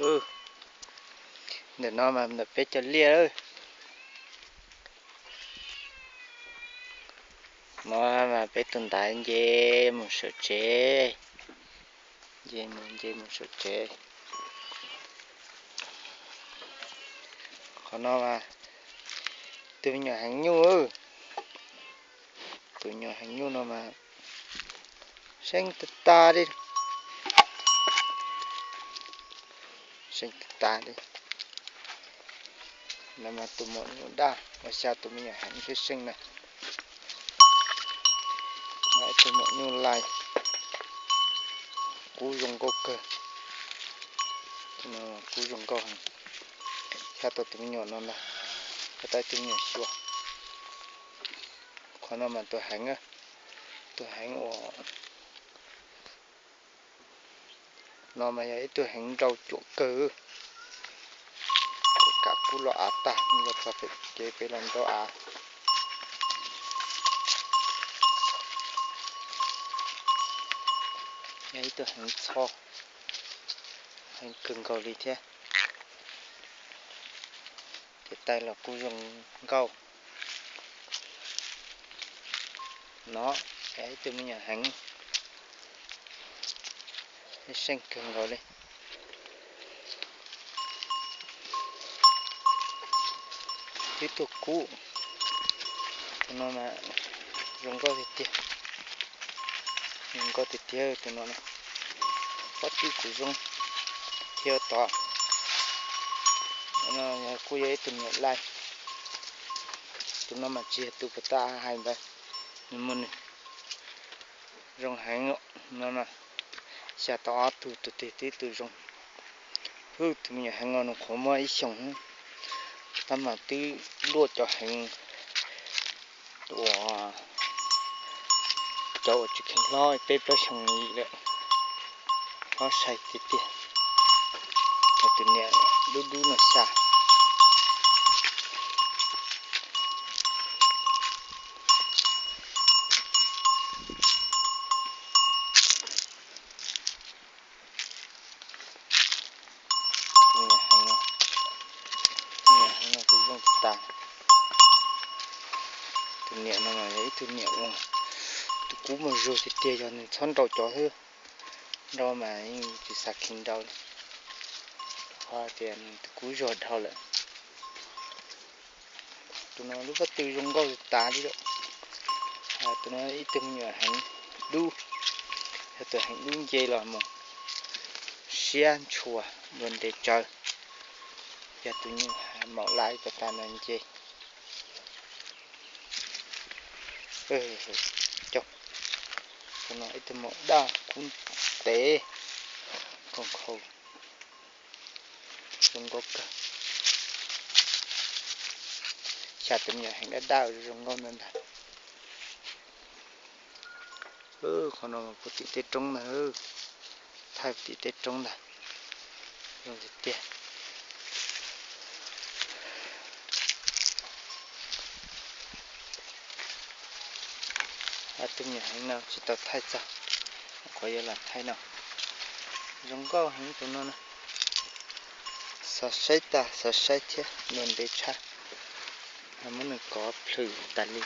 Ntawm no mas ntawm peb cov liaj. No mas peb tus ntaiv nce mus saum tsev, nce mus nce mus saum tsev. Qhov no mas tus me nyuam heev nyuj, tus me nyuam heev nyuj no mas seej tag tag li, seej tag tag li. No mas tus maum nyuj daj uas xya tus me nyuam heev thiab seej na. Tus maum nyuj lais, kub zoo nkauj kawg, kub zoo nkauj heev. Xya tau tus me nyuam no ntag, ko tab tus me nyuam xyuas. Qhov no mas tus heev, tus heev uas no mas yog ib tug heev nrau cuam kawg. Kam kub los av tag, los txog pem kev peb los nrau av. Yog ib tug heev txho, heev kawg nkaus li thiab. Tes taw los kuj zoo nkauj. No, ib tug me nyuam heev, seej kawg nkaus li. Twb tuaj kub, tus no mas zoo nkauj tiag tiag, zoo nkauj tiag tiag tus no na. Pob tw kuj zoo thiab tod. No kuj yog ib tug niam laij, tus no mas tsis yog tus puas tau hais ntawd, nws muaj nws zoo heev no. Xya tau ob tug, tus twg twb tus zoo. Hwj, tus me nyuam heev no nws qhuav muaj ib xyoos, tab mas twb luaj cov heev uas cov uas tsis kheev hlob peb plaub xyoos li lawm. Hlob sai tiag tiag. Tus niam dub dub no xya. Tus niam heev no, tus niam heev no kuj zoo tas. Tus niam no mas yog ib tug niam uas tus kub muaj zug tiag tiag, yog nws txhob nrau cov xwb, nrau mas yeej tsis xav kheev nrau li, qhov tias nws tus kub zog dhau lawm. Tus no lub pob tw zoo nkauj tas li lawm. Tus no ib tug me nyuam heev dub, yog tus heev dub nce los mus siab ntshua dua ntev tsawv, yog tus nyuj maum laj tas tas no nce. Coj, tus no ib tug maum daj kub ntev, koos khau zoo nkauj kawg. Xya tus me nyuam heev daj daj zoo nkauj ntag ntag. Qhov no puag tim tej roob ntag, thaij puag tim tej roob ntag, zoo tiag tiag. Tus me nyuam heev no tsis tau thaij txog, qhov yuav los thaij no. Zoo nkauj heev tus no na. Xav saib tas xav saib thiab, nws ntev tshaj, muab nws kov plhws tas li.